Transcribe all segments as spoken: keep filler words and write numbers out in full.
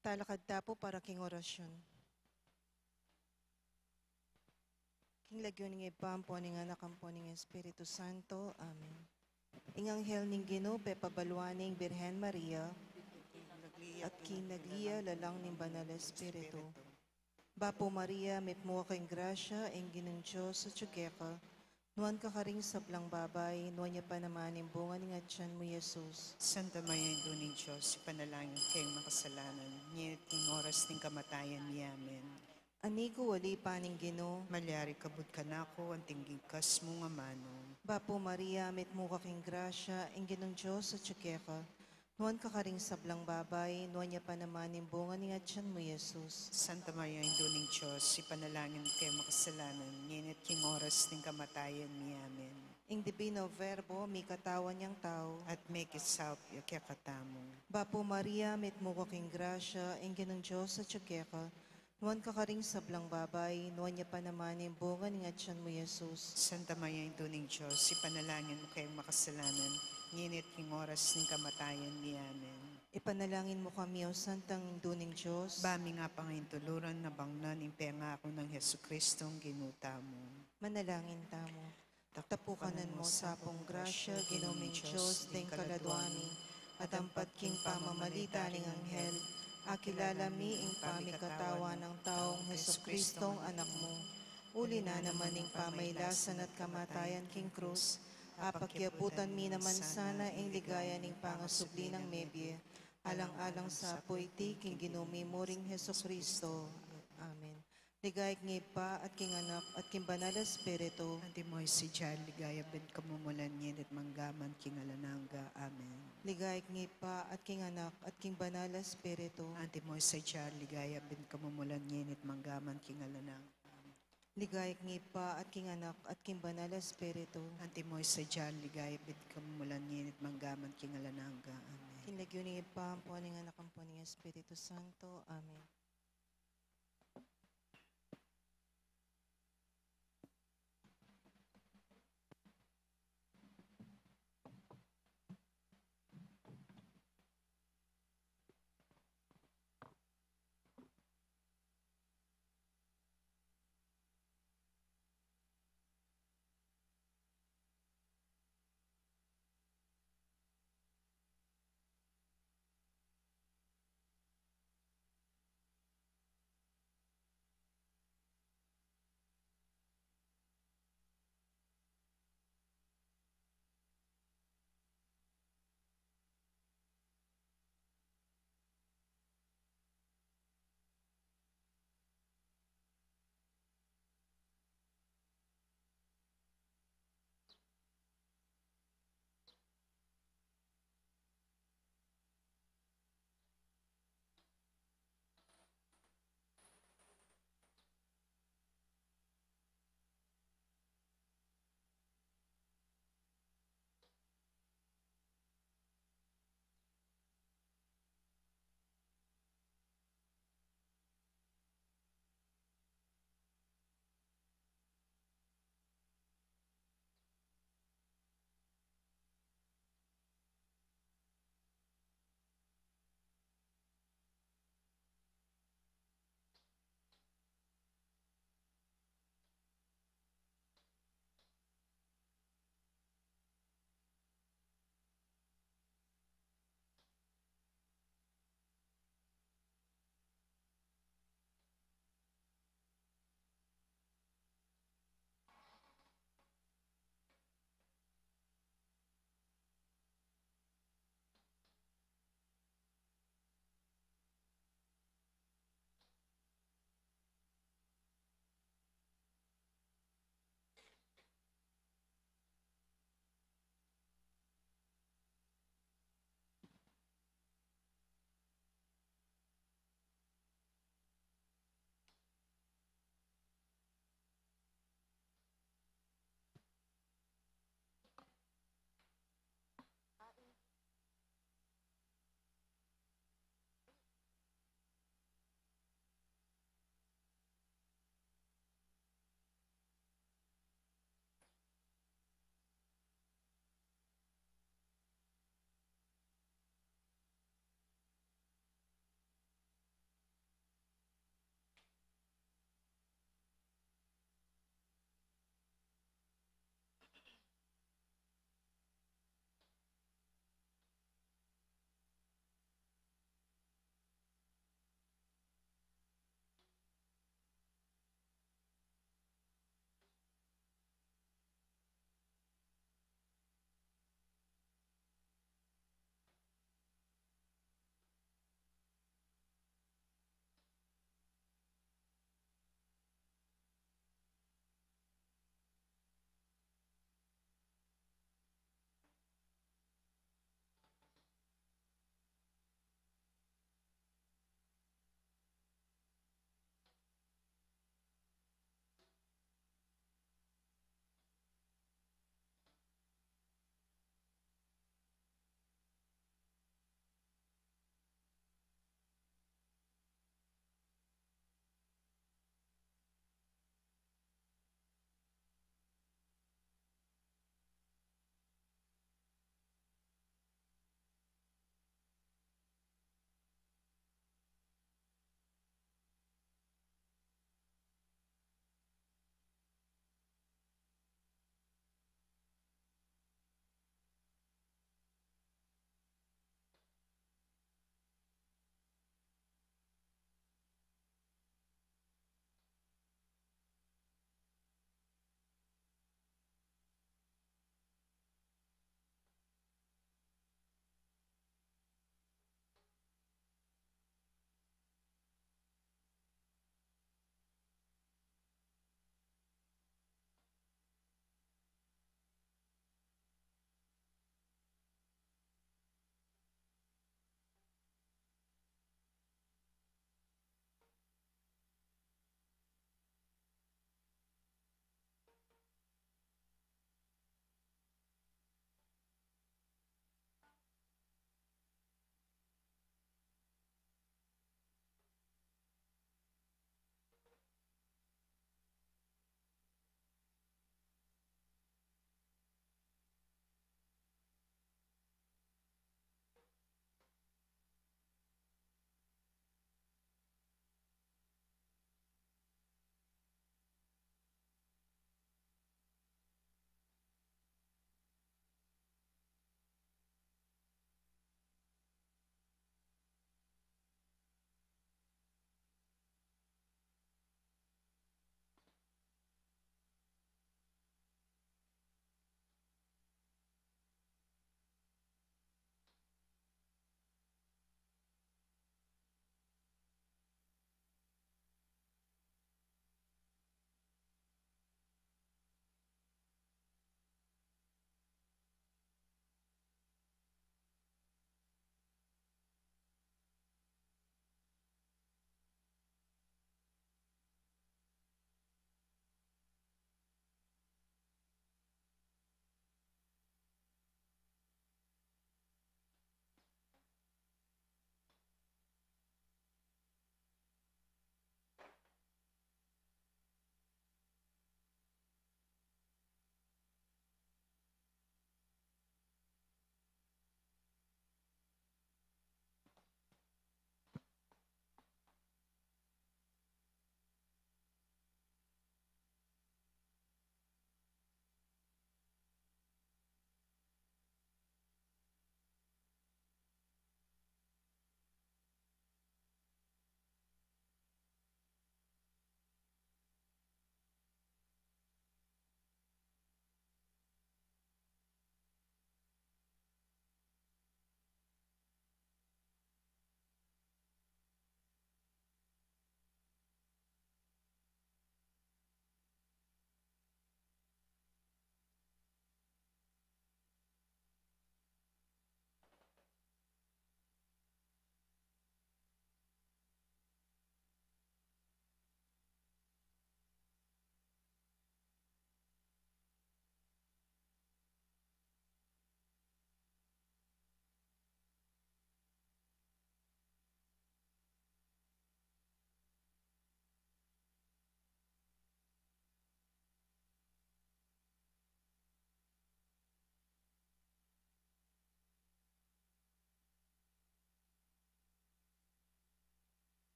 Talakad ta pu para king orasyun. King lagyu ning Ibpa, ampo ning Anak, ampo ning Espiritu Santo. Amen. Ing anghel ning Ginu pepabaluan ning Birhen Maria, at kinaglia lalang ning Banal Espiritu. Bapu Maria, mitmu ka king grasya, ing Ginung Dios atyu keka. Nuan ka karing sablang babai, nuan ya pa naman ing bunga ning atyan mu, Jesus. Santa Maria, Indu ning Dios, ipanalangin mu keng makasalanan, ngeni at king oras ning kamatayan mi. Amen. Ani ku, ali pa ning Ginu. Malyari kabud kanaku anting bigkas mung amanu. Bapu Maria, mitmu ka king grasya, ing Ginung Dios atyu keka. Nuan ka karing sablang babai, nuan ya pa naman ing bunga ning atyan mu, Jesus. Santa Maria, Indu ning Dios, ipanalangin mu keng makasalanan, ngeni at king oras ning kamatayan mi. Amen. Ing Divino Verbo, mikatawan yang tau. At mekisaup ya kekatamu. Bapu Maria, mitmu ka king grasya, ing Ginung Dios atyu keka. Nuan ka karing sablang babai, nuan ya pa naman ing bunga ning atyan mu, Jesus. Santa Maria, Indu ning Dios, ipanalangin mu keng makasalanan, ngeni at king oras ning kamatayan mi. Amen. Ipanalangin mu kami, O Santang Indu ning Dios. Ba ming apaintuluran na bangnan ing pengaku nang Jesucristo, Ginu tamu. Manalangin tamu. Tapukanan mu sa pung grasya, Ginu ming Dios, deng kaladua mi, at ampat king pamamalita ning anghel, akilala mi ing pamikatawan nang taung Jesucristong Anak mu. Uli na naman ning pamailasan at kamatayan king krus, apakyaputan mi naman sana ing ligaya ning pangasubli nang mebie, alang-alang sa pu iti king Ginu mi mu ring Jesucristo. Amen. Ligaya king Ibpa, at king Anak, at king Banal Espiritu. Antimo ing sadya ring ligaya, bengi kamumulan, ngeni at mangga man king alang angga. Amen. Ligaya king Ibpa, at king Anak, at king Banal Espiritu. Antimo ing sadya ring ligaya, bengi kamumulan, ngeni at mangga man king alang angga. Amen. Ligaya king Ibpa, at king Anak, at king Banal Espiritu. Antimo ing sadya ring ligaya, bengi kamumulan, ngeni at mangga man king alang angga. Amen. King lagyu ning Ibpa, ampo ning Anak, ampo ning Espiritu Santo. Amen.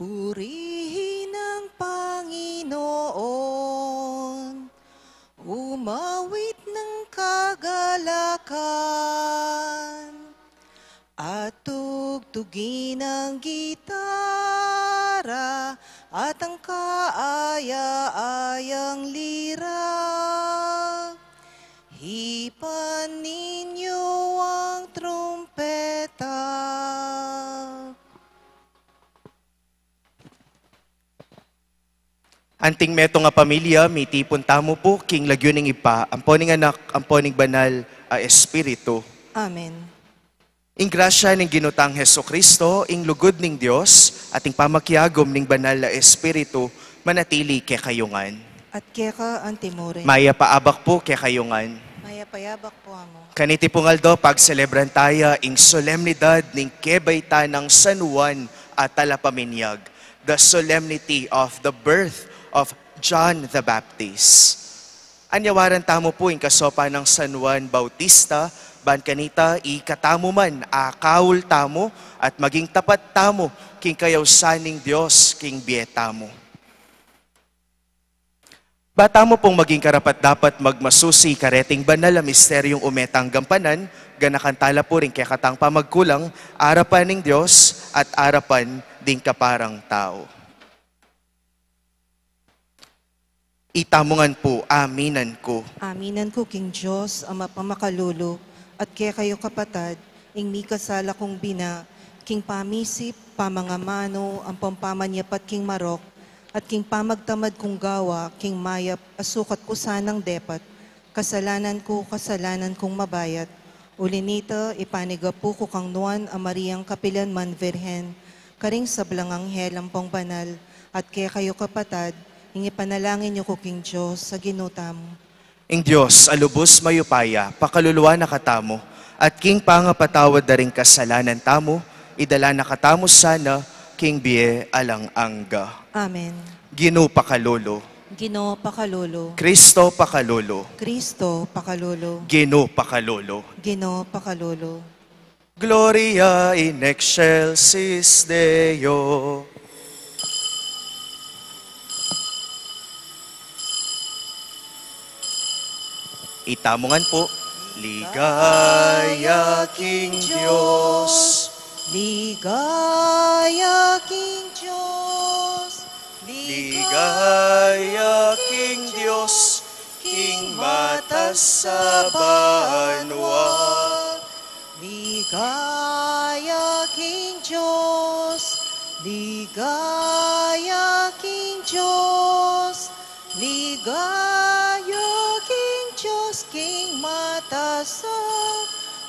Purihin ang Panginoon, umawit ng kagalakan, at tugtugin ang gitara at ang kaaya-ayang lira. Hipan ninyo ang trumpeta. Anting metung a pamilya, mitipun tamu pu king lagyu ning Ibpa, ampo ning Anak, ampo ning Banal a Espiritu. Amen. Ing grasya ning Ginu tang Jesucristo, ing lugud ning Dios, at ing pamakiagum ning Banal a Espiritu, manatili kekayu ngan. At keka antimurin. Mayap a abak pu kekayu ngan. Mayap a abak pu, Amu. Kaniti pung aldo, pagselebran taya ing solemnidad ning kebaitan nang San Juan a Talapaminiag, the solemnity of the birth of John the Baptist. Anyawaran tamu pu ing kasopan nang San Juan Bautista, ban kanita ikatamu man akaul tamu at maging tapat tamu king kayausan ning Dios king bie tamu. Ba tamu pung maging karapat-dapat magmasusi kareting banal a misteryung ume tang gampanan, ganakan tala pu ring kekatang pamagkulang, arapan ning Dios at arapan ding kaparang tau. Itamu ngan pu, aminan ku. Aminan ku king Dios a mapamakalulu, at kekayu kapatad, ing mikasala kung bina, king pamisip, pamangamanu, ampong pamanyapat king marok, at king pamagtamad kung gawa, king mayap a sukat ku sanang depat, kasalanan ku, kasalanan kung mabayat. Uli nita, ipanigapu ku kang Nuan a Mariang kapilan man Virgen, karing sablang anghel ampong banal, at kekayu kapatad, ing ipanalangin yu ku king Dios a Ginu tamu. Ing Dios a lubus mayupaya, pakaluluan na katamu, at king pangapatawad da ring kasalanan tamu, idala na katamu sana king bie alang angga. Amen. Ginu pakalulu. Ginu pakalulu. Kristo pakalulu. Kristo pakalulu. Ginu pakalulu. Ginu pakalulu. Gloria in excelsis Deo. Itamu ngan pu. Ligaya king Dios. Ligaya king Dios. Ligaya king Dios, king matas a banua. Ligaya king Dios, ligaya king Dios, ligaya king Dios, king matas a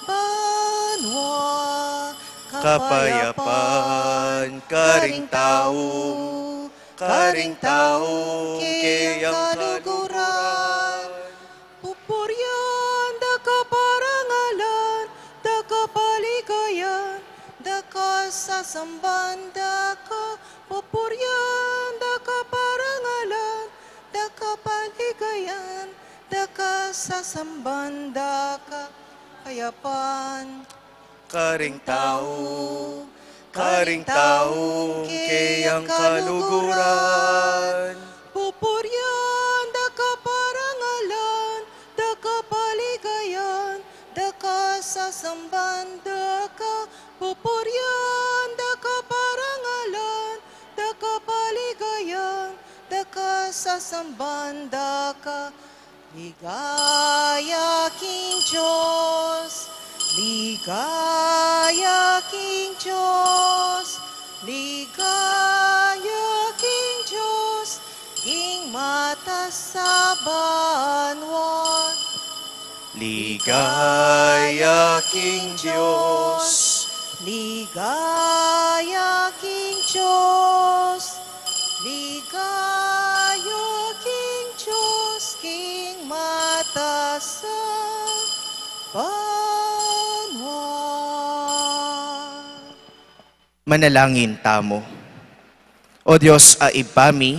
banua. Kapayapan karing tau, karing tau keyang kaluguran. Pupurian da ka, parangalan da ka, paligayan da ka, sasamban da ka. Pupurian da ka, parangalan da ka, paligayan da ka, sasamban da ka. Kayapan. Karing tau, karing tau keyang kaluguran. Pupurian da ka, parangalan da ka, paligayan da ka, sasamban da ka. Pupurian da ka, parangalan da ka, paligayan da ka, sasamban da ka. Ligaya king Dios, ligaya king Dios, ligaya king Dios, king matas a banua. Ligaya king Dios, ligaya king Dios, ligaya king Dios, king matas a banua. Manalangin tamu. O Dios a Ibpa mi,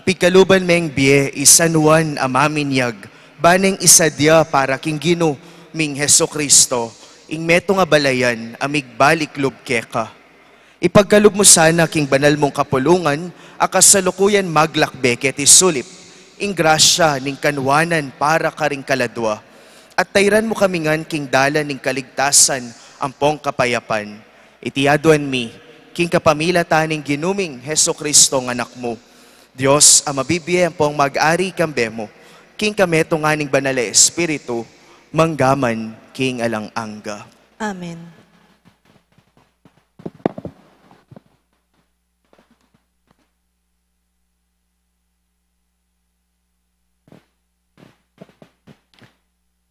pigkaluban meng bie i San Juan a Maminyag, ban neng isadia para king Ginu ming Jesucristo ing metung a balayan a migbalik lub keka. Ipagkalub mu sana king banal mung kapulungan a kasalukuyan maglakbe keti sulip ing grasya ning kanwanan para karing kaladwa, at tairan mu kami ngan king dalan ning kaligtasan ampong kapayapan. Iti aduan mi king kapamilatan ning Ginu ming Jesucristo nga Anak mu, Dios a mabibie ampong mag-ari kambe mu, king kametungan ning Banal a Espiritu, mangga man king alang angga. Amen.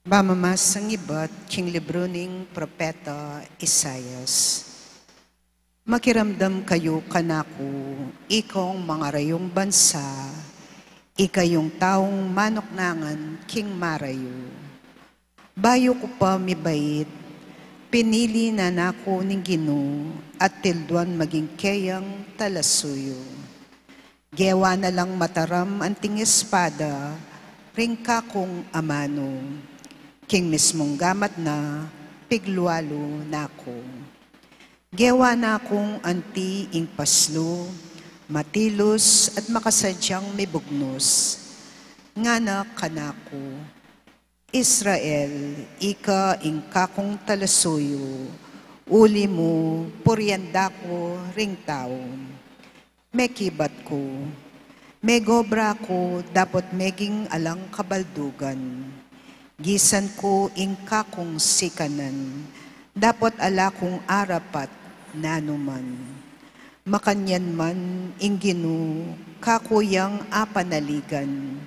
Pamamasang ibat king libru ning propeta Isaias. Makiramdam kayu kanaku, ikong mangarayung bansa, ikayung taung manuknangan king marayu. Bayu ku pa mibait, pinili na naku ning Ginu, at tilduan maging keyang talasuyu. Gewa na lang mataram anting espada ring kakung amanu, king mismung gamat na piglualu naku. Gewa na kung anti ing paslu, matilus at makasadyang mibugnus. Ngana kanaku, Israel, ika ing kakung talasuyu, uli mu purian da ku ring tau. Mekibat ku, megobra ku dapot meging alang kabaldugan. Gisan ku ing kakung sikanan, dapot ala kung arapat nanuman. Makanyan man ing Ginu, kaku yang apanaligan,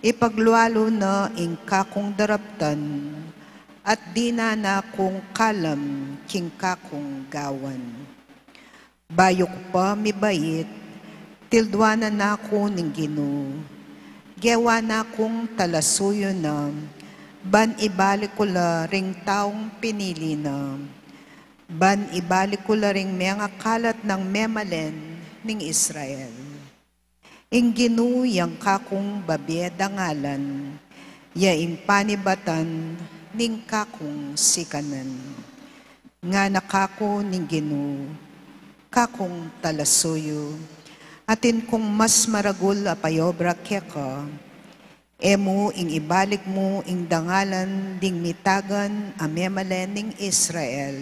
ipaglualu na ing kakung daraptan, at dinan na kung kalam king kakung gawan. Bayu ku pa mibait, tilduan na naku ning Ginu. Gewa na kung talasuyu na, ban ibalik ku la ring taung pinili na, ban ibalik ku la ring mengakalat nang memalen ning Israel. Ing Ginu yang kakung babie dangalan, ya ing panibatan ning kakung sikanan. Ngana kaku ning Ginu, kakung talasuyu, atin kung mas maragul a payobra keka, e mu ing ibalik mu ing dangalan ding mitagan a memalen ning Israel.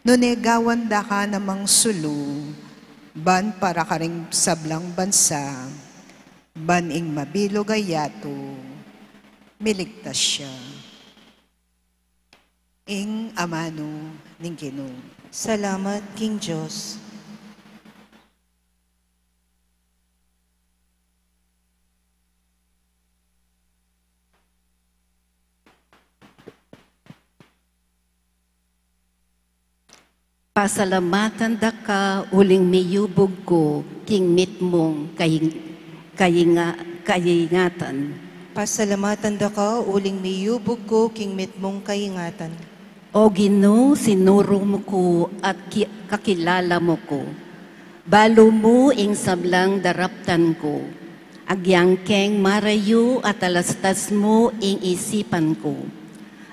Nune gawan da ka namang sulu, ban para karing sablang bansa, ban ing mabilug a yatu, miligtas ya. Ing amanu ning Ginu. Salamat king Dios. Pasalamatan da ka uling miyubug ku king mitmung kaing-, kainga-, kaingatan. Pasalamatan da ka uling miyubug ku king mitmung kaingatan. O Ginu, sinuru mu ku at ki-, kakilala mu ku. Balu mu ing sablang daraptan ku. Agyang keng marayu at alastas mu ing isipan ku.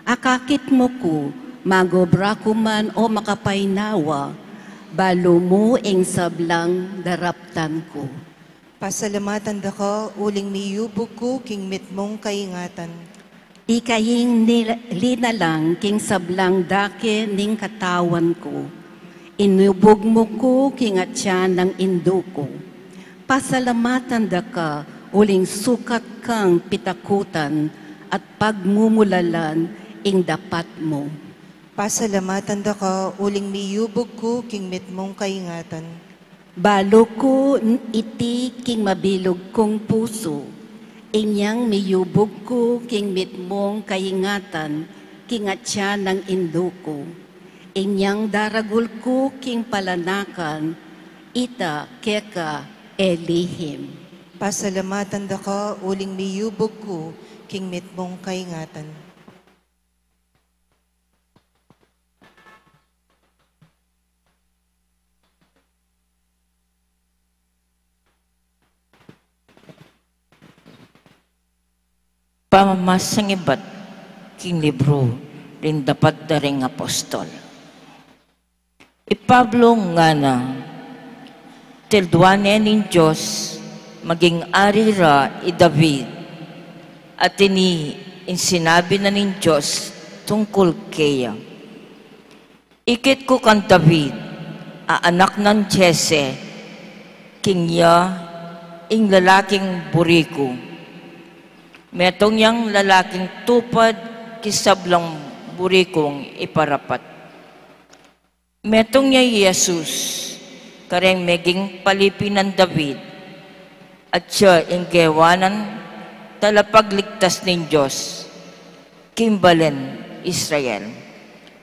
Akakit mu ku, magobra ku man o makapainawa, balu mu ing sablang daraptan ku. Pasalamatan da ka uling miyubug ku king mitmung kaingatan. Ika ing nil-, linalang king sablang dake ning katawan ku. Inubug mu ku king atian nang indu ku. Pasalamatan da ka uling sukat kang pitakutan at pagmumulalan ing dapat mu. Pasalamatan da ka uling miyubug ku king mitmung kaingatan. Balu ku n-, iti king mabilug kung pusu, inyang miyubug ku king mitmung kaingatan, king atian nang indu ku, inyang daragul ku king palanakan, ita keka e lihim. Pasalamatan da ka uling miyubug ku king mitmung kaingatan. Pamamasang ibat king libru ring Dapat da ring Apostol. I Pablo ngana, tilduan ne ning Dios maging ari ra i David, at ini ing sinabi na ning Dios tungkul keya. Ikit ku kang David, a anak nang Jese, king iya ing lalaking buri ku. Metung yang lalaking tupad king sablang buri kung iparapat. Metung ya i Jesus, kareng meging palipi nang David, at siya ing gewa nang talapagligtas ning Dios king balen Israel,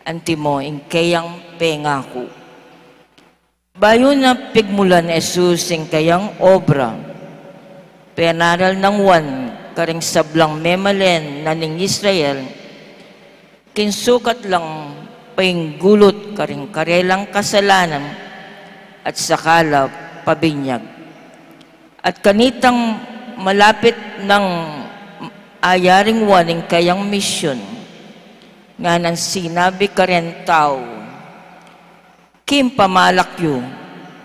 antimo ing keyang pengaku. Bayu na pigmulan Jesus ing keyang obra, penaral nang Juan kareng sablang memalen na ning Israel, king sukat lang painggulut kareng karelang kasalanan at saka la pabinyag. At kanitang malapit nang ayaring Juan ing keyang misyun, nganang sinabi kareng tau, "King pamalak yu,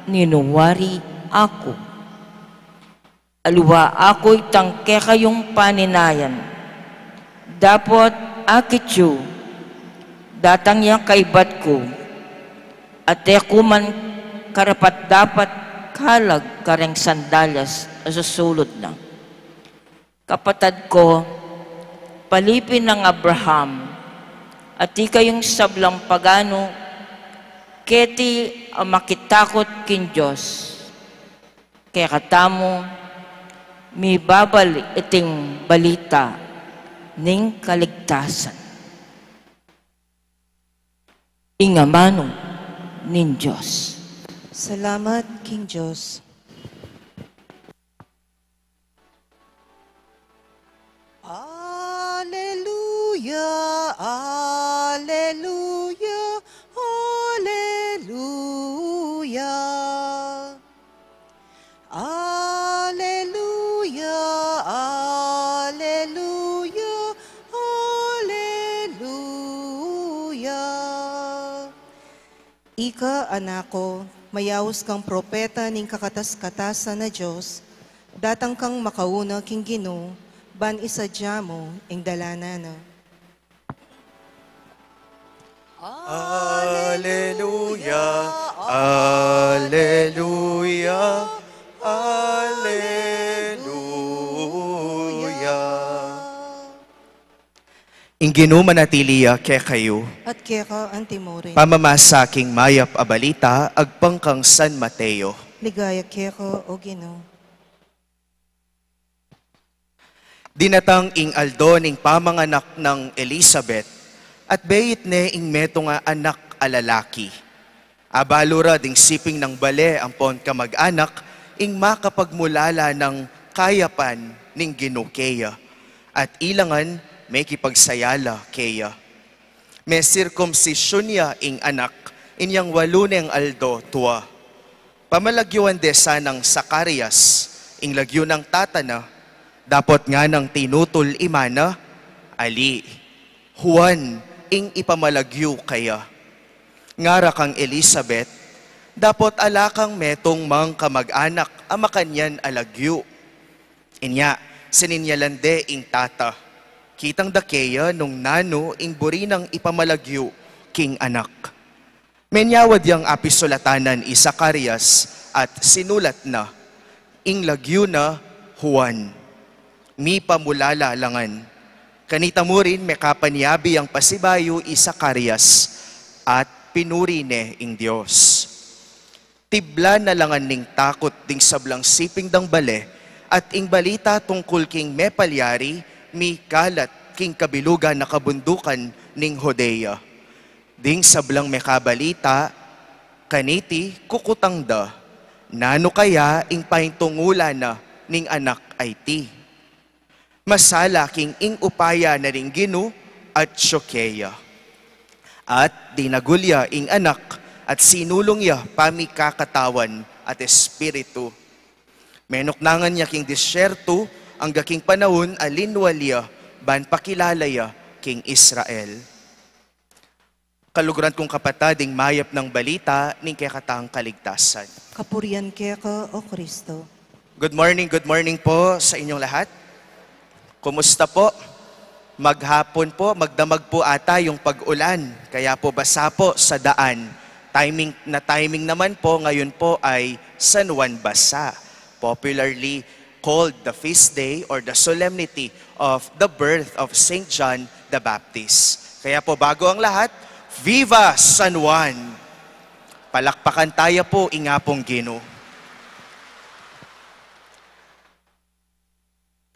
ninu wari aku? Aliwa aku itang kekayung paninayan. Dapot akit yu, datang ya kaibat ku, at e ku man karapat-dapat kalag kareng sandalyas a susulud na." Kapatad ku, palipi nang Abraham, at ikayung sablang paganu, keti a makitakut king Dios, kekatamu, mibabal iting balita ning kaligtasan. Ing amanu ning Dios. Salamat king Dios. Aleluya, aleluya, aleluya. Aleluya, aleluya, aleluya. Ika, anak ku, mayaus kang propeta ning kakatas-katasan a Dios, datang kang makauna king Ginu, ban isadya mu ing dalanan na. Aleluya, aleluya, aleluya. Ing Ginu manatili ya kekayu. At keka antimurin. Pamamasa king mayap a balita agpang kang San Mateo. Ligaya keka, O Ginu. Dinatang ing aldo ning pamanganak nang Elisabet, at beit ne ing metung a anak a lalaki. Abalu ra ding siping nang bale ampon kamag-anak ing makapagmulala nang kayapan ning Ginu keya, at ilangan mekipagsaya la keya. Mesirkumsisyun ya ing anak inyang walu neng aldo tua. Pamalagyuan de sanang Zacarias ing lagyu nang tata na, dapot nganang tinutul i ima na, "Ali, Juan ing ipamalagyu kaya." Ngara kang Elisabet, "Dapot ala kang metung mang kamag-anak a makanyan a lagyu." Inya, sininyalan de ing tata. Kitang da keya nung nanu ing buri nang ipamalagyu king anak. Menyawad yang apisulatanan i Zacarias at sinulat na, "Ing lagyu na Juan. Mipamulala la ngan." Kanita murin mekapanyabi yang pasibayu i Zacarias at pinuri ne ing Dios. Tibla na la ngan ning takut ding sablang siping dang bale, at ing balita tungkul king mepalyari mikalat king kabilugan a kabundukan ning Judea. Ding sablang mekabalita kaniti kukutang da, "Nanu kaya ing paintungulan na ning anak a iti? Masala king ing upaya na ning Ginu atyu keya." At dinagul ya ing anak, at sinulung ya pamikakatawan at espiritu. Menuknangan ya king disyertu angga king panaun a linwal ya ban pakilala ya king Israel. Kaluguran kung kapatad, ing mayap nang balita ning kekatang kaligtasan. Kapurian keka, O Kristo. Good morning, good morning po sa inyong lahat. Kumusta po? Maghapon po, magdamag po ata yung pag-ulan. Kaya po basa po sa daan. Timing na timing naman po, ngayon po ay San Juan Basa, popularly called the feast day or the solemnity of the birth of Saint John the Baptist. Kaya po, bago ang lahat, Viva San Juan! Palakpakan tayo po, ing Apung Ginu.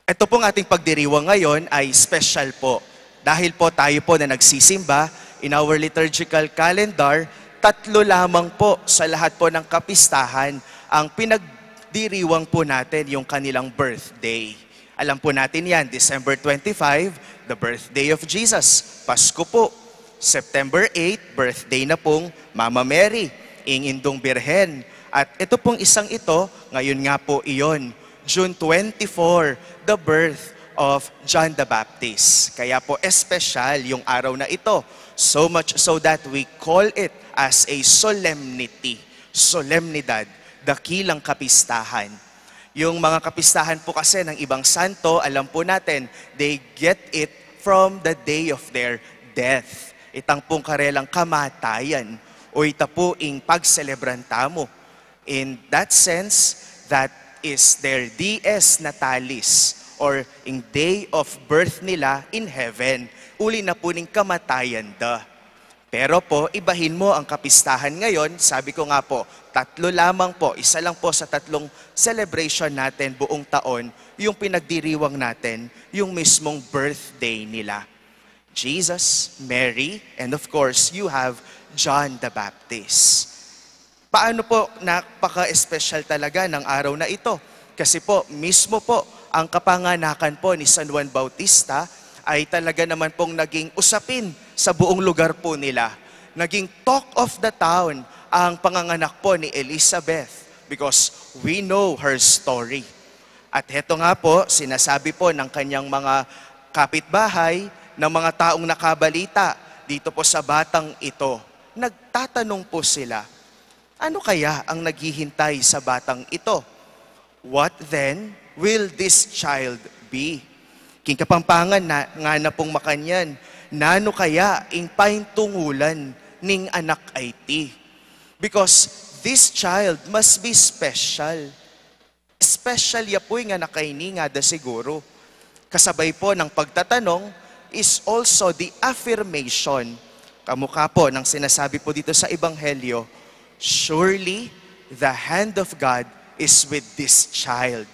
Ito pong ating pagdiriwang ngayon ay special po. Dahil po tayo po na nagsisimba, in our liturgical calendar, tatlo lamang po sa lahat po ng kapistahan ang pinagdiriwang po natin yung kanilang birthday. Alam po natin yan, December twenty-five, the birthday of Jesus. Pasko po. September eight, birthday na pong Mama Mary, ing Indung Birhen. At ito pong isang ito, ngayon nga po iyon, June twenty-four, the birth of John the Baptist. Kaya po espesyal yung araw na ito. So much so that we call it as a solemnity, solemnidad, dakilang kapistahan. Yung mga kapistahan po kasi ng ibang santo, alam po natin, they get it from the day of their death. Itang pong karelang kamatayan, o ita po ing pagselebran tamu. In that sense, that is their dies natalis, or ing day of birth nila in heaven. Uli na po ning kamatayan da. Pero po, ibahin mo ang kapistahan ngayon, sabi ko nga po, tatlo lamang po, isa lang po sa tatlong celebration natin buong taon, yung pinagdiriwang natin, yung mismong birthday nila. Jesus, Mary, and of course, you have John the Baptist. Paano po napaka-espesyal talaga ng araw na ito? Kasi po, mismo po ang kapanganakan po ni San Juan Bautista ay talaga naman pong naging usapin sa buong lugar po nila. Naging talk of the town ang panganganak po ni Elizabeth, because we know her story. At heto nga po, sinasabi po ng kanyang mga kapitbahay, ng mga taong nakabalita dito po sa batang ito. Nagtatanong po sila, "Ano kaya ang naghihintay sa batang ito? What then will this child be?" King Kapampangan na, nga na pong makanyan, "Nanu kaya ing paintungulan ning anak a iti? Because this child must be special." Special ya pu ing anak a ini, ngana da siguru. Kasabay po ng pagtatanong is also the affirmation. Kamukha po ng sinasabi po dito sa Ebanghelyo, "Surely the hand of God is with this child."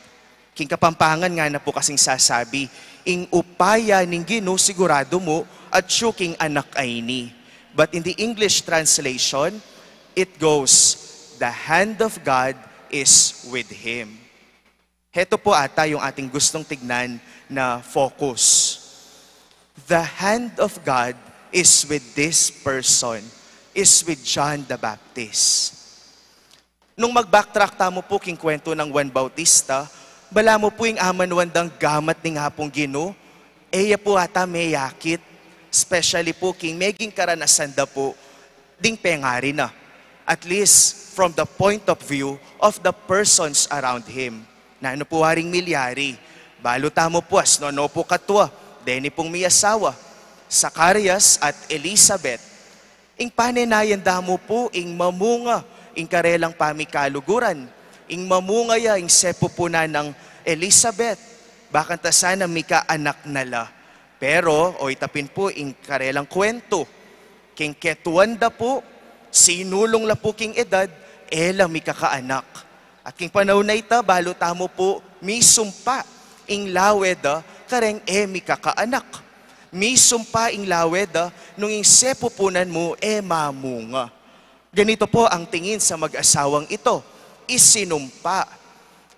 King Kapampangan ngana po kasing sasabi, "Ing upaya ning Ginu sigurado mu atyu king anak a ini." But in the English translation, it goes, "The hand of God is with him." Heto po ata yung ating gustong tignan na focus. The hand of God is with this person, is with John the Baptist. Nung mag-backtrack tamu po king kwento ng Juan Bautista, balamu po ing amanuan dang gamat ning Apung Ginu, e ya po ata meyakit, especially po king meging karanasan da po ding pengari na. At least from the point of view of the persons around him. Nanu po waring milyari? Balu tamu pues, nanu po katua, deni pong miyasawa, Zacarias at Elizabeth. Ing panenayan da mu po ing mamunga ing karelang pamikaluguran, ing mamunga ya ing sepupunan nang Elizabeth, bakanta sana mikaanak na la. Pero, o ita pin po ing karelang kwento, king ketuan da po, sinulung la po king edad, e la mikakaanak. At king panaun a ita, balu tamu po, misumpa ing lawe da kareng e mikakaanak. Misumpa ing lawe da nung ing sepupunan mu e mamunga. Ganito po ang tingin sa mag-asawang ito. Isinumpa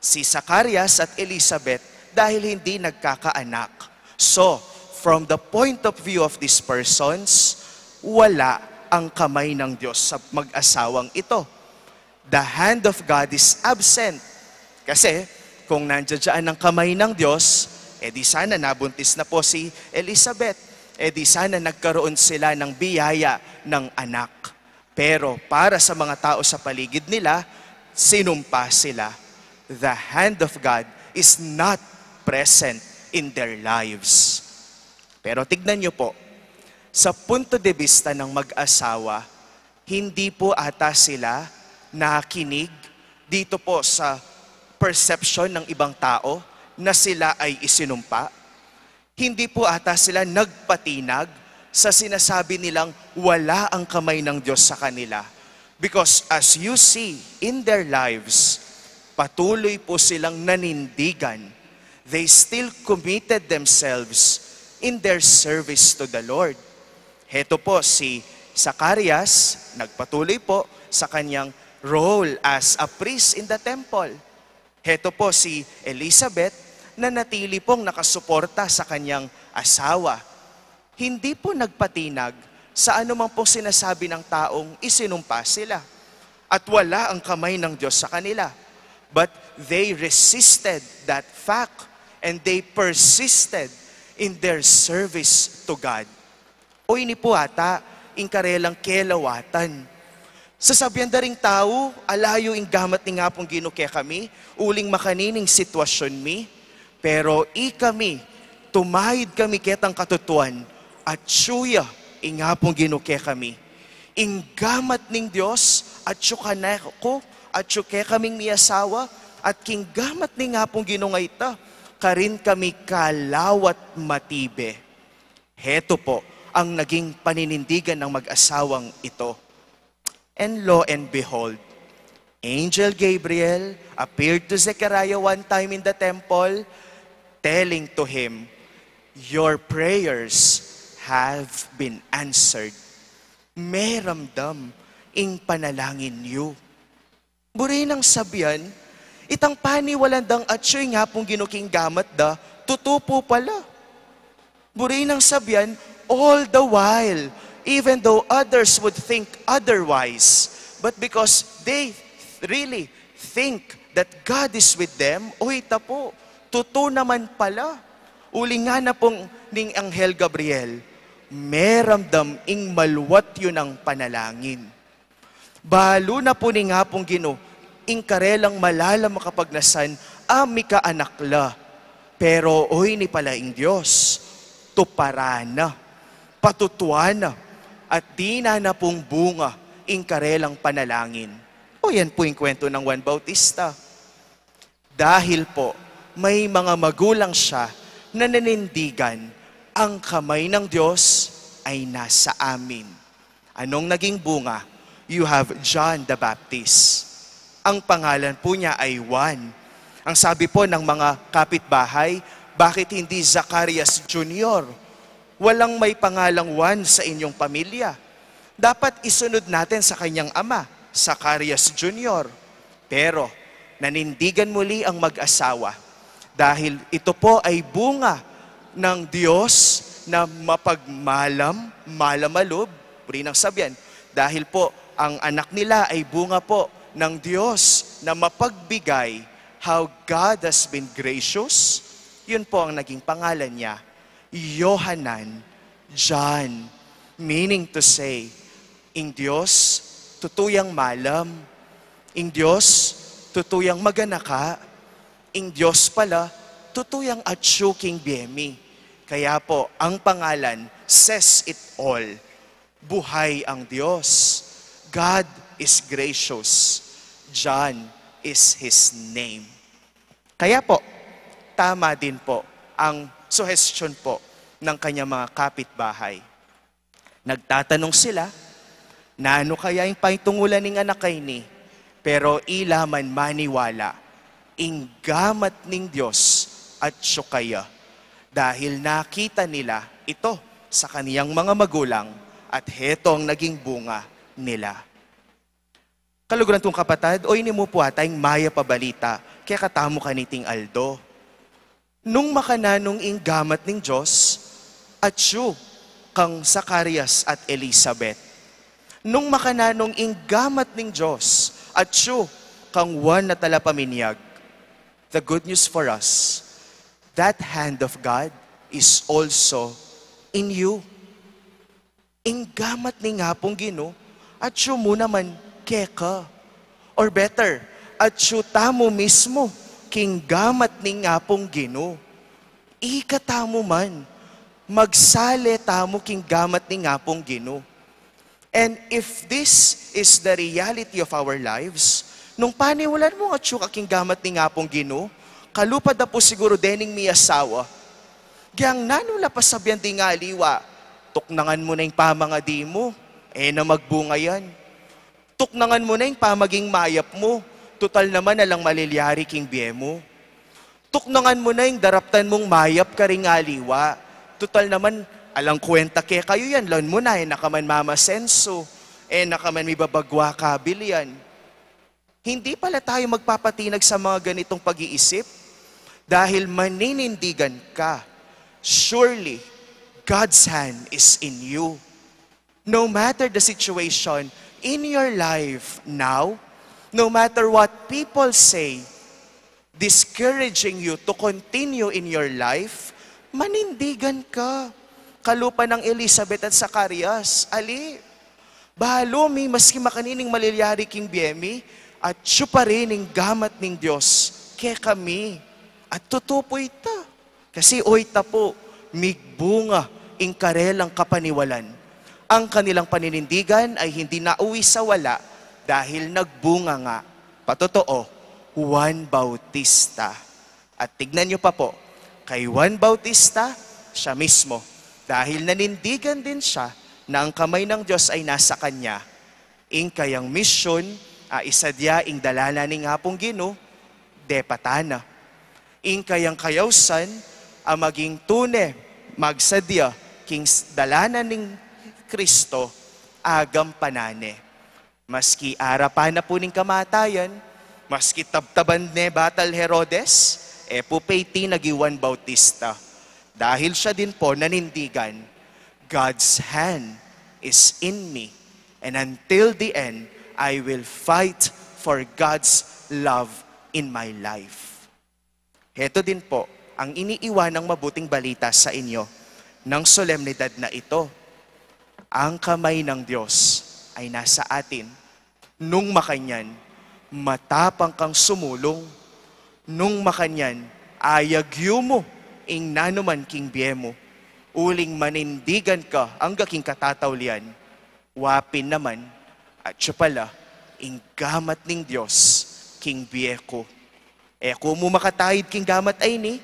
si Zacarias at Elizabeth dahil hindi nagkakaanak. So, from the point of view of these persons, wala ang kamay ng Diyos sa mag-asawang ito. The hand of God is absent. Kasi, kung nandiyan ang kamay ng Diyos, e di sana nabuntis na po si Elizabeth. E di sana nagkaroon sila ng biyaya ng anak. Pero para sa mga tao sa paligid nila, sinumpa sila. The hand of God is not present in their lives. Pero tignan niyo po, sa punto de vista ng mag-asawa, hindi po ata sila nakinig dito po sa perception ng ibang tao na sila ay isinumpa. Hindi po ata sila nagpatinag sa sinasabi nilang wala ang kamay ng Diyos sa kanila. Because as you see in their lives, patuloy po silang nanindigan. They still committed themselves in their service to the Lord. Heto po si Zacarias, nagpatuloy po sa kanyang role as a priest in the temple. Heto po si Elizabeth, na natili pong nakasuporta sa kanyang asawa. Hindi po nagpatinag sa anumang pong sinasabi ng taong isinumpa sila. At wala ang kamay ng Diyos sa kanila. But they resisted that fact and they persisted in their service to God. O ini po ata ing karelang kelawatan. Sasabian da ring tau, ala yu ing gamat ning Apung Ginu kekami, uling makanini ing sitwasyun mi, pero ikami, tumayud kami ketang katutuan, atyu ya ing Apung Ginu kekami. Ing gamat ning Dios, atyu kanaku, atyu kekaming miasawa, at king gamat ning Apung Ginu nga ita, karin kami kalawat matibe. Heto po ang naging paninindigan ng mag-asawang ito. And lo and behold, Angel Gabriel appeared to Zechariah one time in the temple, telling to him, "Your prayers have been answered." Meramdam ing panalangin yu. Buri nang sabian, itang paniwalan dang atyu ing Apung Ginu king gamat da, tutu pu pala. Buri nang sabian, all the while, even though others would think otherwise, but because they really think that God is with them, o ita pu, tutu naman pala. Uli ngana pung ning Anghel Gabriel, meramdam ing maluat yu nang panalangin. Balu na pu ning Apung Ginu ing karelang malalam a kapagnasan a mikaanak la. Pero o ini pala ing Dios, tuparan na, patutuan na, at dinan na pung bunga ing karelang panalangin. O yan pu ing kwento ng Juan Bautista. Dahil po, may mga magulang siya na nanindigan, ang kamay ng Diyos ay nasa amin. Anong naging bunga? You have John the Baptist. Ang pangalan po niya ay Juan. Ang sabi po ng mga kapitbahay, "Bakit hindi Zacarias Junior? Walang may pangalang Juan sa inyong pamilya. Dapat isunod natin sa kanyang ama, Zacarias Junior." Pero nanindigan muli ang mag-asawa dahil ito po ay bunga ng Diyos na mapagmalam, malam a loob, puri nang sabian, dahil po ang anak nila ay bunga po ng Diyos na mapagbigay. How God has been gracious, yun po ang naging pangalan niya, Yohanan, John, meaning to say, ing Diyos tutuyang malam, ing Diyos tutuyang maganaka, ing Diyos pala tutuyang atyu king bie mi. Kaya po, ang pangalan says it all. Buhay ang Diyos. God is gracious. John is his name. Kaya po, tama din po ang suhestyon po ng kanyang mga kapitbahay. Nagtatanong sila, nanu kaya ing paitungulan ning anak a ini? Pero ila man maniwala, ing gamat ning Dios atyu kaya. Dahil nakita nila ito sa kaniyang mga magulang at heto ang naging bunga nila. Kaluguran kung kapatad, o ini mu pu ata ing mayap a balita kekatamu kaniting aldo. Nung makananu ing gamat ning Dios, atyu kang Zacarias at Elizabeth. Nung makananu ing gamat ning Dios, atyu kang Juan a talapaminyag. The good news for us, that hand of God is also in you. Ing gamat ning Apung Ginu, atyu mu naman keka. Or better, atyu tamu mismu king gamat ning Apung Ginu. Ika tamu man, magsali tamu king gamat ning Apung Ginu. And if this is the reality of our lives, nung paniwalan mung atyu ka king gamat ning Apung Ginu, kalupa da pu siguru dening miasawa, gyang nanu la pasabian ding aliwa, tuknangan mu na ing pamangadi mu, e na magbunga yan. Tuknangan mu na ing pamaging mayap mu, tutal naman alang malilyari king bie mu. Tuknangan mu na ing daraptan mung mayap karing aliwa, tutal naman alang kwenta kekayu yan, lawan mu na, e na ka man mamasensu, e na ka man mibabagwa kabilian. Hindi pala tayo magpapatinag sa mga ganitong pag-iisip dahil maninindigan ka. Surely, God's hand is in you. No matter the situation in your life now, no matter what people say, discouraging you to continue in your life, manindigan ka. Kalupa nang Elizabeth at Zacarias, ali, balu mi, maski makanini ing malilyari king bie mi, atyu pa rin ing gamat ning Dios kekami. At tutu pu ita. Kasi oyta pu, migbunga ing karelang kapaniwalan. Ang kanilang paninindigan ay hindi nauwi sa wala dahil nagbunga nga. Patotoo, Juan Bautista. At tignan niyo pa po, kay Juan Bautista, siya mismo, dahil nanindigan din siya na ang kamay ng Diyos ay nasa kanya, ing kayang misyun a isadia ing dalanan ning Apung Ginu, depatan na. Ing kayang kayausan a maging tune magsadia king s-, dalanan ning Kristo, agampanan ne. Maski arapan na pu ning kamatayan, maski tabtaban ne batal Herodes, e pu paitinag i Juan Bautista. Dahil siya din po nanindigan, "God's hand is in me, and until the end, I will fight for God's love in my life." Heto din po ang iniiwanang mabuting balita sa inyo ng solemnidad na ito. Ang kamay ng Diyos ay nasa atin. Nung makanyan, matapang kang sumulung. Nung makanyan, ayagyu mu ing nanuman king bie mu. Uling manindigan ka angga king katataulian. Wa pin naman, atyu pala ing gamat ning Dios king bie ku. E ku mu makataid king gamat a ini,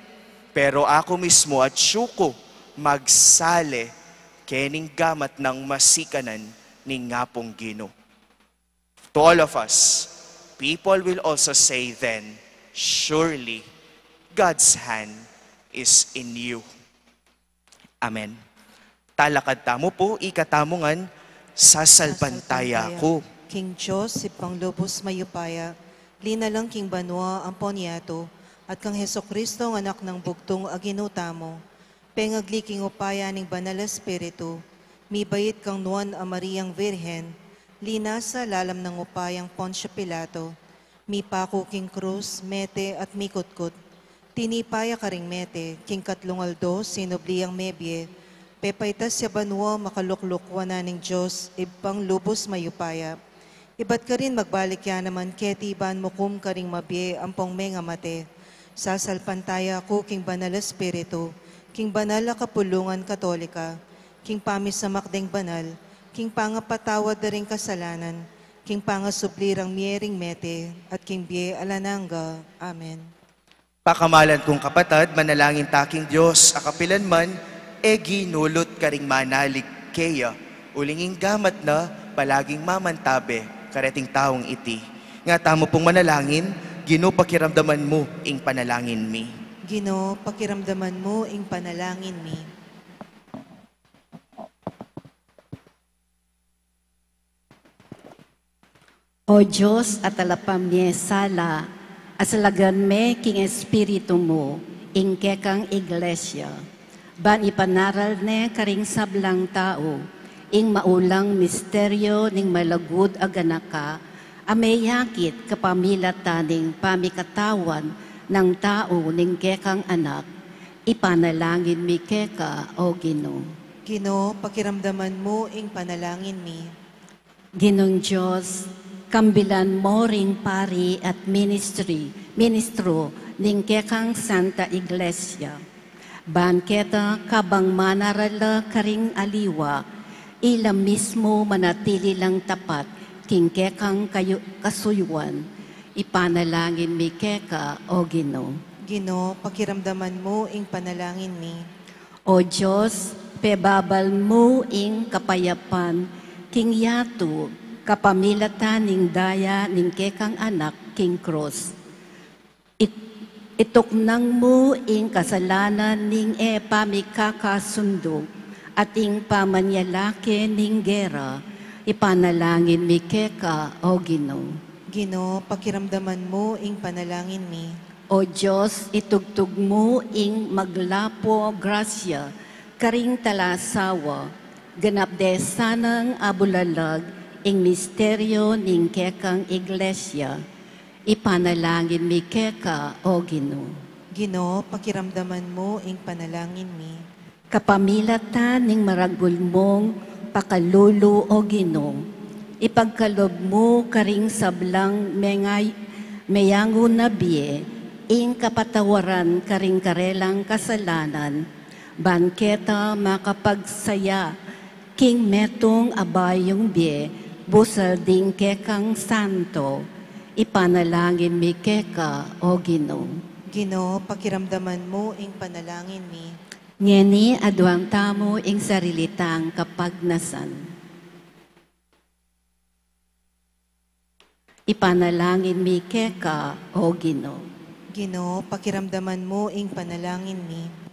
pero aku mismu atyu ku magsali kening gamat nang masikanan ning Apung Ginu. To all of us, people will also say then, "Surely God's hand is in you." Amen. Talakad tamu pu, ikatamu ngan, sasalpantaya ku king Dios, Ibpang lubus mayupaya, linalang king banua ampon yatu, at kang Jesucristo, ang Anak nang bugtung a Ginu tamu, pengagli king upaya ning Banal Espiritu, mibait kang Nuan a Mariang Virgen, linasa lalam nang upayang Poncio Pilato, mipaku king krus, mete at mikutkut. Tinipa ya karing mete, king katlung aldo sinubli yang mebie, pepaitas ya banua, makalukluk wanan ning Dios, Ibpang lubus mayupaya. Ibat karin magbalik ya naman keti ban mukum karing mabie ampong mengamate. Sasalpantaya ku king Banal Espiritu, king banal a kapulungan Katolika, king pamisamak deng banal, king pangapatawad da ring kasalanan, king pangasubli rang mie ring mete, at king bie alang angga. Amen. Pakamalan kung kapatad, manalangin ta king Dios a kapilan man, e ginulut karing manalig keya, uling ing gamat na palaging mamantabe kareting taung iti. Nga tamu pung manalangin, Ginu, pakiramdaman mu ing panalangin mi. Ginu, pakiramdaman mu ing panalangin mi. O Dios a talapamiesala, asalagan me king Espiritu mu ing kekang Iglesia, ban ipanaral ne karing sablang tau ing maulang misteryo ning malagud a ganaka a meyakit kapamilatan ning pamikatawan nang tau ning kekang Anak, ipanalangin mi keka, O Ginu. Ginu, pakiramdaman mu ing panalangin mi. Ginung Dios, kambilan mu ring pari at ministry, ministro ning kekang Santa Iglesia. Ban keta kabang manaral la karing aliwa, ila mismu manatili lang tapat king kekang kayu-, kasuyuan. Ipanalangin mi keka, O Ginu. Ginu, pakiramdaman mu ing panalangin mi. O Dios, pebabal mu ing kapayapan king yatu kapamilatan ning daya ning kekang Anak king krus. It-, ituknang mu ing kasalanan ning e pamikakasundu at ing pamanyalake ning gera. Ipanalangin mi keka, O Ginu. Ginu, pakiramdaman mu ing panalangin mi. O Dios, itugtug mu ing maglapo grasya karing talasawa, ganap de sanang abulalag ing misteryo ning kekang Iglesia. Ipanalangin mi keka, O Ginu. Ginu, pakiramdaman mu ing panalangin mi. Kapamilatan ning maragul mung pakalulu, O Ginu, ipagkalub mu karing sablang mengay-, meyangu na bie ing kapatawaran karing karelang kasalanan, ban keta makapagsaya king metung a bayung bie busal ding kekang santo. Ipanalangin mi keka, O Ginu. Ginu, pakiramdaman mu ing panalangin mi. Ngeni aduan tamu ing sarili tang kapagnasan. Ipanalangin mi keka, O Ginu. Ginu, pakiramdaman mu ing panalangin mi.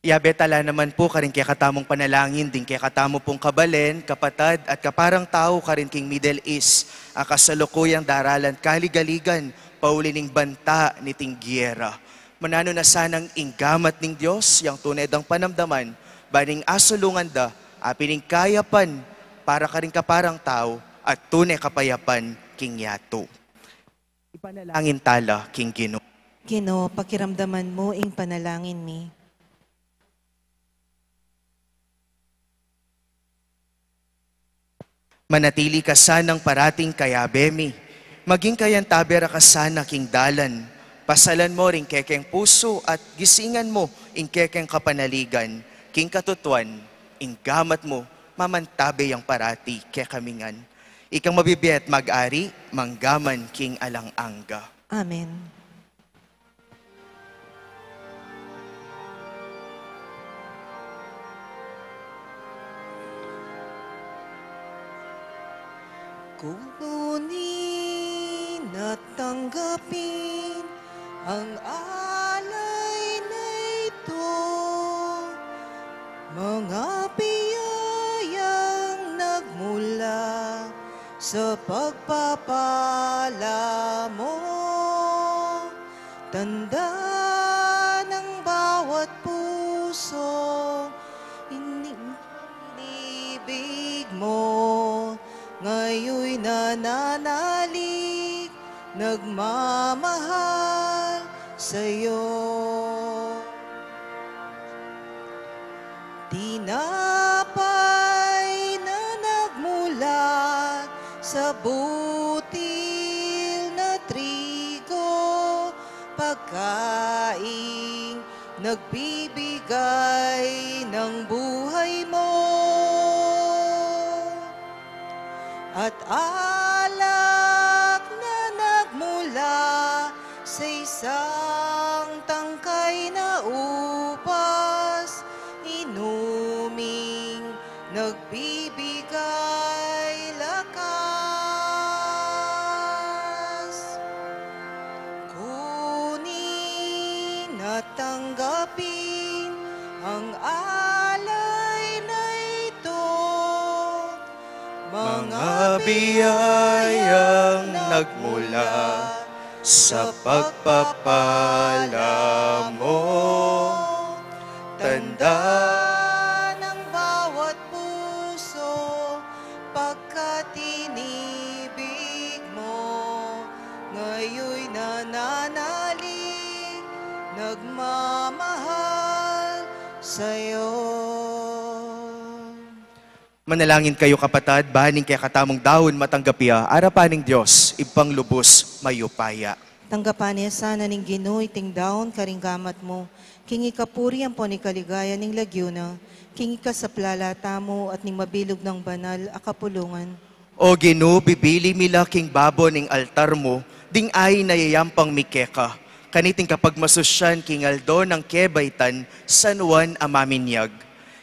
Yabe tala naman pu karing kekatamung panalangin ding kekatamu pung kabalen, kapatad, at kaparang tau karin king Middle East, a kasalukuyang daralan kaligaligan, pauli ning banta niting giyera. Mananu na sanang ing gamat ning Dios, yang tune dang panamdaman, ban ing asulungan da, a pining kayapan, para karing kaparang tau, at tune kapayapan king yatu. Ipanalangin tala king Ginu. Ginu, pakiramdaman mu ing panalangin mi. Manatili ka sanang parating kayabe mi. Maging kayantabe ra ka sana king dalan. Pasalan mu ring kekeng pusu at gisingan mu ing kekeng kapanaligan. King katutuan, ing gamat mu mamantabe yang parati kekami ngan. Ikang mabibie at mag-ari, mangga man king alang angga. Amen. Kunin at tanggapin ang alay na ito, mga biyayang nagmula sa pagpapala mo. Tanda ng bawat puso, ini-, inibig mo, ngayoy nananalig, nagmamahal sa'yo. Tinapay na nagmula sa butil na trigo, pagkaing nagbibigay ng buhay mo. At alak na nagmula sa isang tangkay na upas, inuming nagbibigay lakas. Kunin at tanggapin ang alay na ito, mga biyayang nagmula sa pagpapala mo. Tanda ng bawat puso, pagkat inibig mo, ngayoy nananalig, nagma- Mahal sa'yo. Manalangin kayu, kapatad, ban ing kekatamung daun matanggap ya arapan ning Dios, Ibpang lubus mayupaya. Tanggapan na sana ning Ginu iting daun karing gamat mu, king ikapuri ampon ikaligaya ning lagyu na, king ikasaplala tamu at ning mabilug nang banal a kapulungan. O Ginu, bibili mi la king babo ning altar mu ding ain a yayampang mi keka, kaniting kapagmasusyan king aldo nang kebaitan San Juan a Maminyag,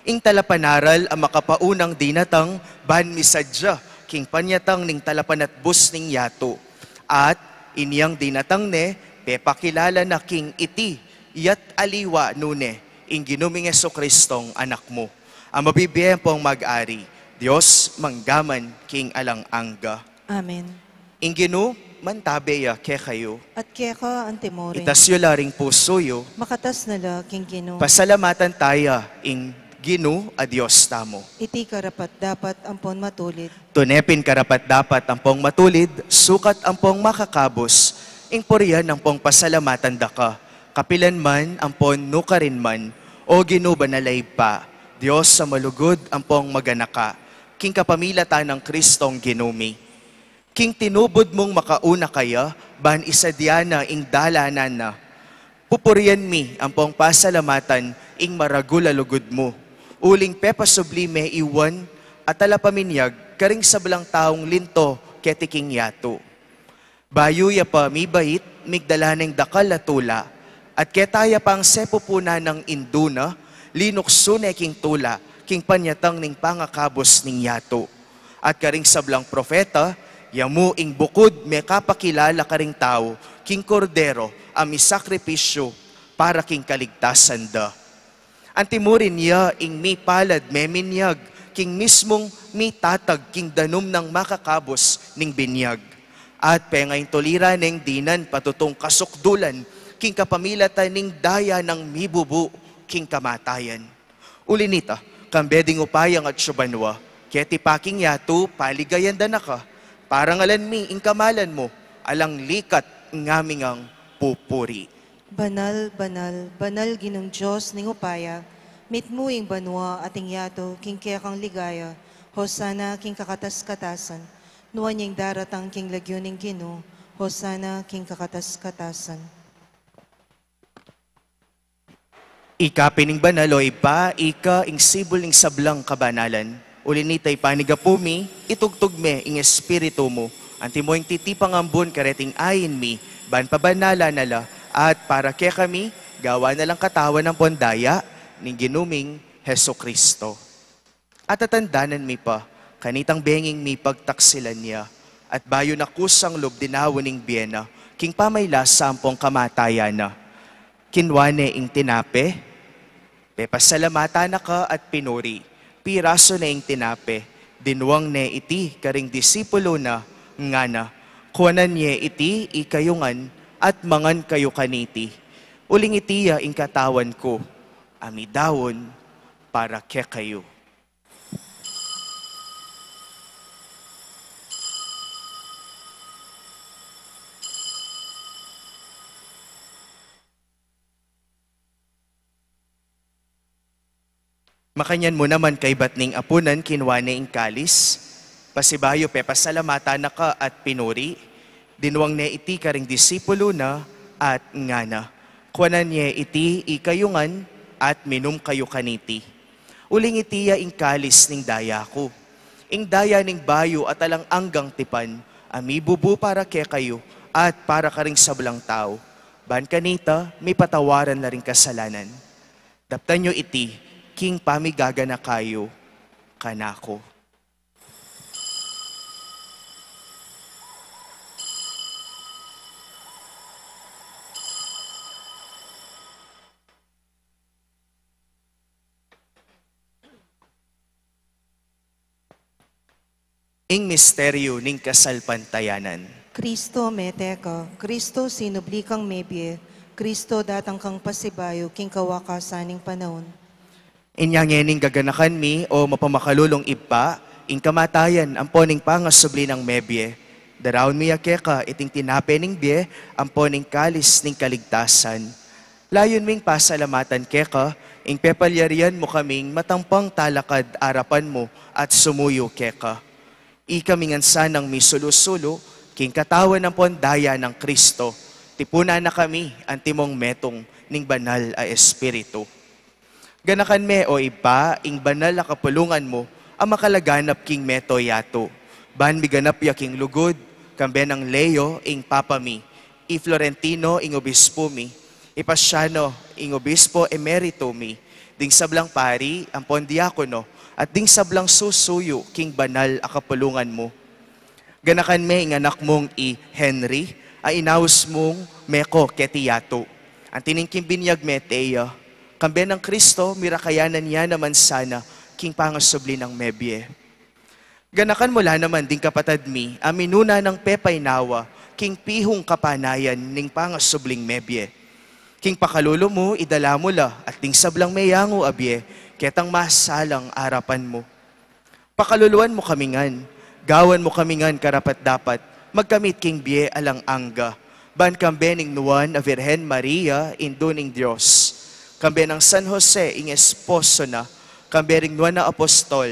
ing talapanaral a makapaunang dinatang ban misadya king panyatang ning talapanatbus ning yatu. At inyang dinatang ne, pepakilala na king iti, iya't aliwa nune, ing Ginu ming Jesucristong Anak mu, a mabibie ampong mag-ari Dios manggaman king alang angga. Amen. Ing Ginu mantabe ya kekayu. At keka antimurin. Itas yu la ring pusu yu. Makatas na la king Ginu. Pasalamatan taya ing Ginu a Dios tamu. Iti karapat-dapat ampon matulid. Tune pin karapat-dapat ampong matulid, sukat ampong makakabus, ing purian ampong pasalamatan da ka, kapilan man ampon nukarin man, O Ginu, banal a Ibpa, Dios a malugud ampong maganaka, king kapamilatan nang Kristong Ginu mi. King tinubud mung makauna kaya, ban isadia na ing dalanan na, pupurian mi ampong pasalamatan ing maragul a lugud mu, uling pepasubli me i Juan a talapaminyag karing sablang taung linto keti king yatu. Bayu ya pa mibait, migdala neng dakal a tula, at keta ya pang sepupunan nang indu na, linuksu ne king tula, king panyatang ning pangakabus ning yatu. At karing sablang propeta, ya mu ing bukud mekapakilala karing tau king Kordero a misakripisyu para king kaligtasan da. Antimurin ya ing mipalad meminyag king mismung mitatag king danum nang makakabus ning binyag. At pengaintuliran neng dinan patutung kasukdulan king kapamilatan ning daya nang mibubu king kamatayan. Uli nita, kambe ding upayang atsu banua, keti pa king yatu paligayan da na ka, parangalan mi ing kamalan mu, alang likat ngaming pupuri. Banal, banal, banal Ginung Dios ning upaya, mitmu ing banua at ing yatu king kekang ligaya, Hosana king kakatas-katasan, nuan ya ing daratang king lagyu ning Ginu, Hosana king kakatas-katasan. Ika pin ing banal, o Ibpa, ika ing sibul ning sablang kabanalan. Uli nita, ipanigapu mi, itugtug me ing Espiritu mu, antimo ing titipang ambun kareting ain mi, ban pabanalan na la, at para kekami, gawan na lang katawan ampon daya ning Ginu ming Jesucristo. At tatandanan mi pa, kanitang benging mipagtaksilan ya, at bayu na kusang lub dinaun ing bie na, king pamaylasa ampong kamatayan na. Kinua ne ing tinape, pepasalamatan na ka at pinuri, pirasu ne ing tinape, dinuang ne iti karing disipulu na, ngana, kuanan ye iti ikayu ngan, at mangan kayu kaniti. Uling iti ya ing katawan ku, a midaun para kekayu. Makanyan mu naman kaybat ning apunan, kinua ne ing kalis, pasibayu pepasalamatan na ka at pinuri, dinuang ne iti karing disipulu na, at ngana, kuanan ye iti ikayu ngan, at minum kayu kaniti. Uling iti ya ing kalis ning daya ku, ing daya ning bayu at alang anggang tipan, a mibubu para kekayu at para karing sablang tau, ban kanita mipatawaran la ring kasalanan. Daptan yu iti king pamigaganaka yu kanaku. Ing misteryu ning kasalpantayanan. Kristo, mete ka. Kristo, sinubli kang mebie. Kristo, datang kang pasibayu king kawakasan ning panaun. Inya ngening gaganakan mi, o mapamakalulung Ibpa, ing kamatayan ampon ing pangasubli nang mebie. Daraun mi ya keka iting tinape ning bie ampon ing kalis ning kaligtasan. Layun ming pasalamatan keka, ing pepalyarian mu kaming matampang talakad arapan mu at sumuyu keka. Ikami ngan sanang misulu-sulu, king katawan ampon daya nang Kristo, tipunan na kami antimong metung ning Banal a Espiritu. Ganakan me, o Ibpa, ing banal a kapulungan mu, a makalaganap king mabilug a yatu. Ban miganap ya king lugud, kambe nang Leo, ing Papa mi, i Florentino, ing Obispo mi, i Pasiano, ing Obispo Emerito mi, ding sablang pari, ampon diakono, at ding sablang susuyu king banal a kapulungan mu. Ganakan me ing anak mung i Henry, a inaus mung meko keti yatu. Anti ning king binyag me teya, kambe nang Kristo, mirakayanan ya naman sana king pangasubli nang mebie. Ganakan mu la naman ding kapatad mi, a minuna nang pepainawa, king pihung kapanayan ning pangasubling mebie. King pakalulu mu, idala mu la, at ding sablang meyangu a bie, ketang masalang arapan mu. Pakaluluan mu kami ngan, gawan mu kami ngan karapat-dapat, magkamit king bie alang angga, ban kambe ning nuan a Virgen Maria, Indu ning Dios, kambe nang San Jose, ing esposo na, kambe ring nuan a apostol,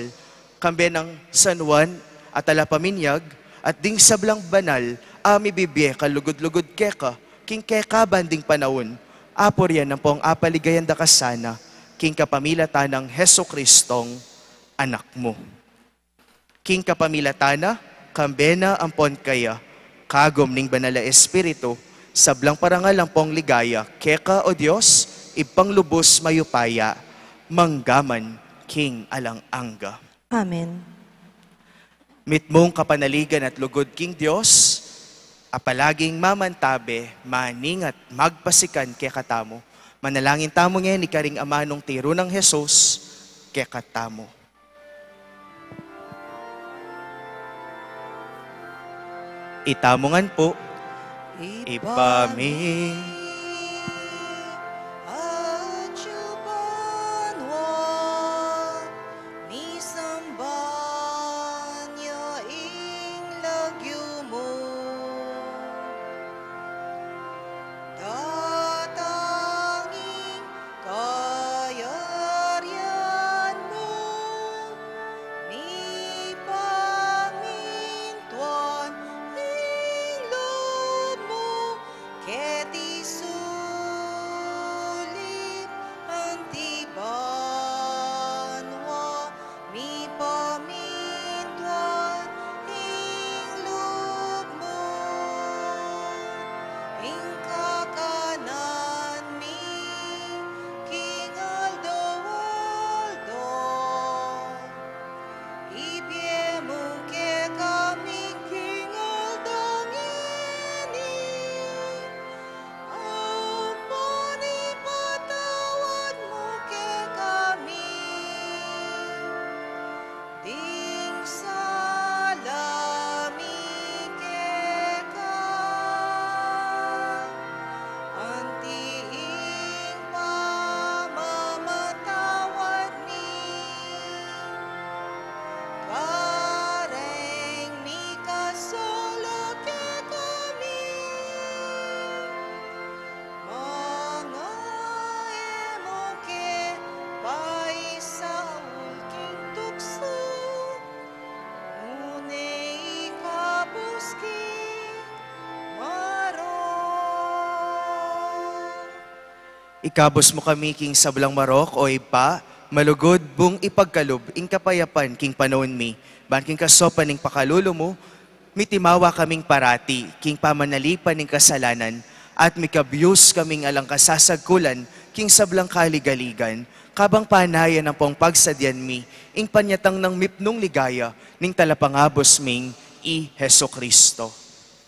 kambe nang San Juan a talapaminyag, at ding sablang banal, a mibibie kalugud-lugud keka, king kekaban ding panaun, apurian ampong apaligayan da ka sana, king kapamilatan nang Jesucristong Anak mu. King kapamilatan na, kambe na ampon kaya, kagum ning Banal a Espiritu, sablang parangal ampong ligaya, keka, o Dios, Ibpang lubus mayupaya, manggaman king alang angga. Amen. Mitmung kapanaligan at lugud king Dios, a palaging mamantabe, maningat, magpasikan kekatamu. Manalangin tamu ngeni karing amanung tiru nang Jesus kekatamu. Itamu ngan pu. Ibpa mi, atsu ka banua, misamban ya ing lagyu mu. Datang ing kayarian mu, mipamintuan ing lub mu, keti sulip anti banua, mipamintuan ing lub mu. Ing kakanan mi king aldo-aldo, ibie mu kekami king aldo ngeni, ampon ipatawad mu kekami ding sala mi keka, anti ing pamamatawad mi kareng mikasala kekami. Manga e mu ke paisaul king tuksu, nune ikabus king marok. Ikabus mu kami king sablang marok, o Ibpa, malugud mung ipagkalub ing kapayapan king panaun mi, ban king kasaupan ning pakalulu mu, mitimawa kaming parati king pamanalipan ning kasalanan, at mikabus kaming alang kasasagkulan king sablang kaligaligan, kabang panayan ampong pagsadyan mi ing panyatang nang mipnung ligaya ning Talapangabus ming i Jesucristo.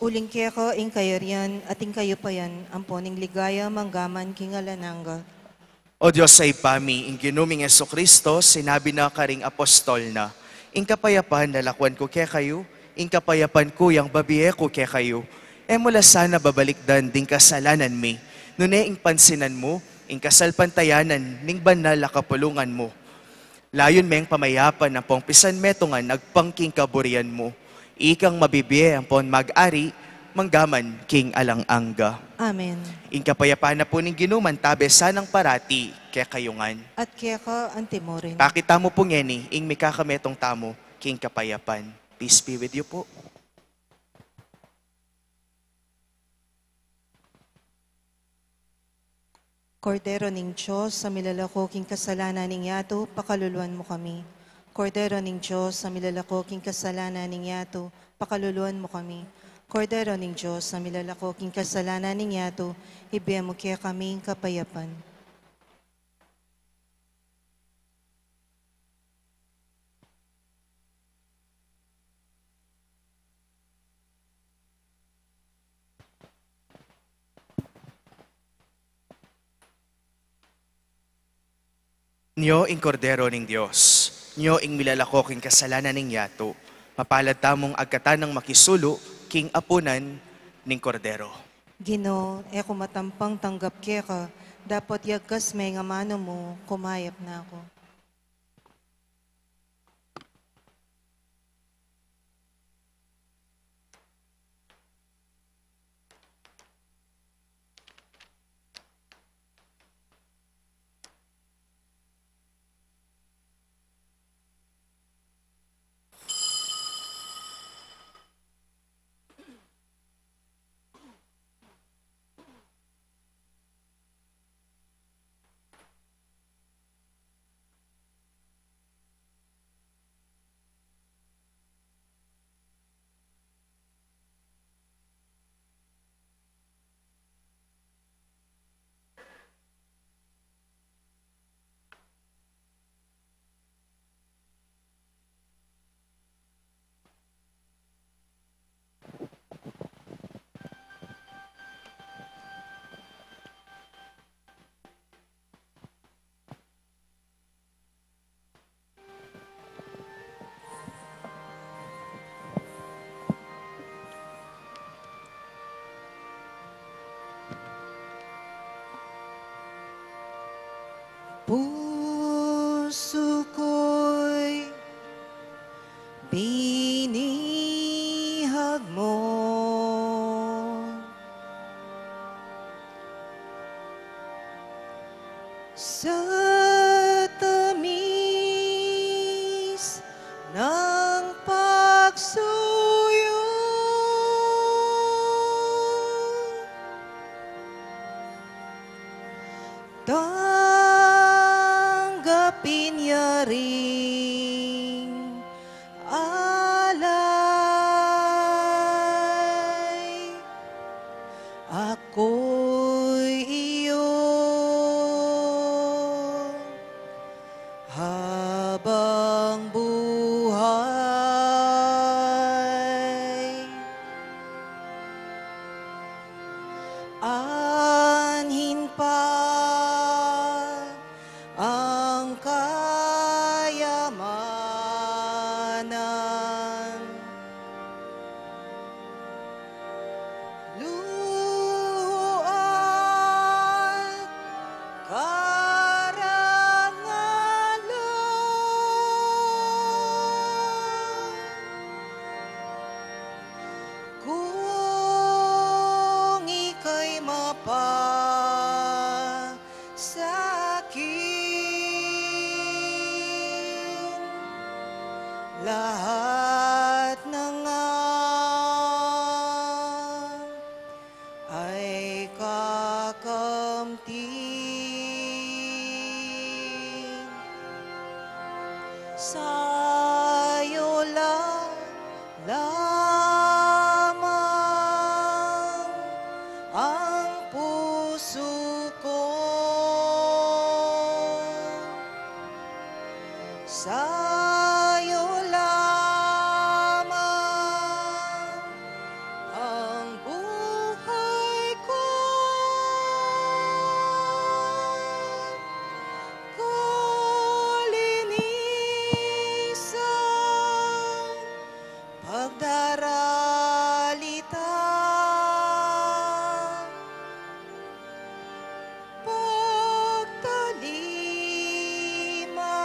Uling keka ing kayarian at ing kayupayan ampon ing ligaya manggaman king alang angga. O Dios a Ibpa mi, ing Ginu ming Jesucristo, sinabi na karing apostol na, "Ing kapayapan lalakwan ku kekayu, ing kapayapan ku yang babie ku kekayu." E mu la sana babalikdan ding kasalanan mi, nune ing pansinan mu ing kasalpantayanan ning banal a kapulungan mu. Layun meng pamayapan ampong pisanmetungan agpang king kaburian mu. Ikang mabibie ampon mag-ari mangga man king alang angga. Amen. Ing kapayapan na pu ning Ginu mantabe sanang parati kekayu ngan. At keka antimurin. Pakit tamu pu ngeni ing mikakametung tamu king kapayapan. Peace be with you pu. Kordero ning Dios, a milalako king kasalanan ning yatu, pakaluluan mu kami. Kordero ning Dios, a milalako king kasalanan ning yatu, pakaluluan mu kami. Kordero ning Dios, a milalako king kasalanan ning yatu, ibie mu kekami ing kapayapan. Nyo ing Kordero ning Dios, nyo ing milalako king kasalanan ning yatu. Mapalad tamung agkatan nang makisulu king apunan ning Kordero. Ginu, e ku matampang tanggap keka, dapot yagkas me ing amanu mu, kumayap na ku. Pusu ko'y binihag mo. Sa tamis ng pagsuyo, tanggapin ya ring alay. Ako'y iyo habang buhay. Anhin pa ang kayamanan, luho at karangalan, kung ika'y mapa sa akin, lahat ng ay kakamtin. Sa'yo la lamang ang puso ko. Sa'yo lamang ang buhay ko. Kalinisan, pagdaralita, pagtalima,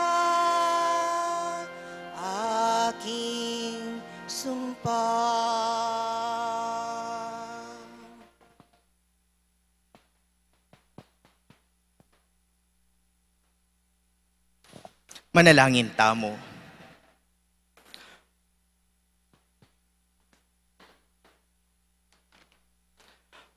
Manalangin tamu.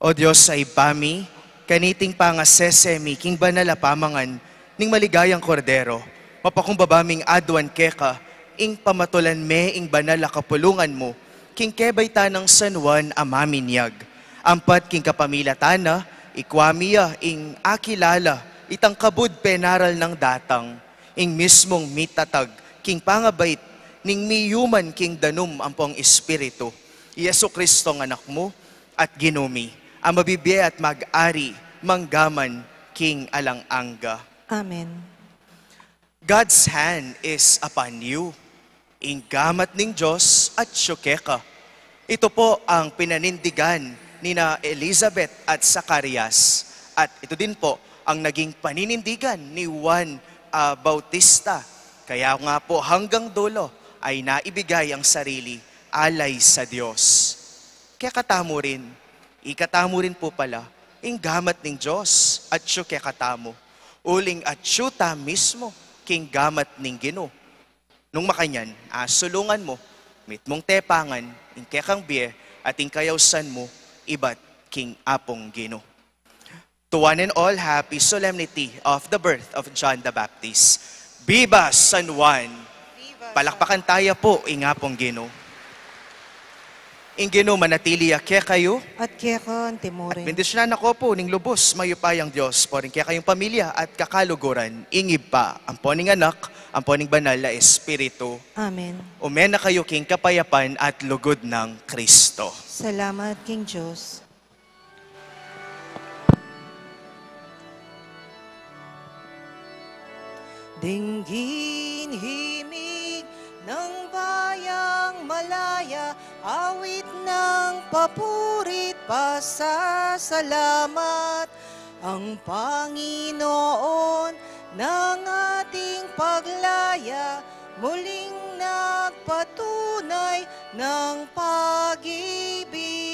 O Dios a Ibpa mi, kaniting pangasese mi king banal a pamangan ning maligayang Kordero, mapakumbaba ming aduan keka ing pamatulan me ing banal a kapulungan mu king kebaitan nang San Juan a Maminyag. Ampat king kapamilatan na, ikwa mi ya ing akilala itang kabud penaral nang datang, ing mismung mitatag king pangabait ning miyuman king danum ampong Espiritu, i Jesucristong Anak mu at Ginu mi, a mabibie at mag-ari manggaman king alang angga. Amen. God's hand is upon you. Ing gamat ning Dios atyu keka. Ito po ang pinanindigan nina Elizabeth at Zacarias. At ito din po ang naging paninindigan ni Juan, ah, Bautista. Kaya nga po hanggang dulo ay naibigay ang sarili alay sa Dios. Kekatamu rin, ikatamu rin po pala, ing gamat ning Dios atyu kekatamu. Uling atyu ta mismu king gamat ning Ginu. Nung makanyan, asulungan mu mitmung tepangan ing kekang bie at ing kayausan mu ibat king Apung Ginu. To one and all, happy solemnity of the birth of John the Baptist. Viva San Juan! Viva San Palakpakan taya po ing Apung Ginu. Ing Ginu manatili ya kekayu. At keka antimurin. Bendisyunan na ko po ning lubus mayupayang Dios, po rin kekayung pamilya at kakaluguran, ing Ibpa, ampo ning Anak, ampo ning Banal a Espiritu. Amen. Ume na kayu king kapayapan at lugud nang Kristo. Salamat king Dios. Dinggin himig ng bayang malaya, awit ng papuri't pasasalamat. Ang Panginoon ng ating paglaya, muling nagpatunay ng pag-ibig.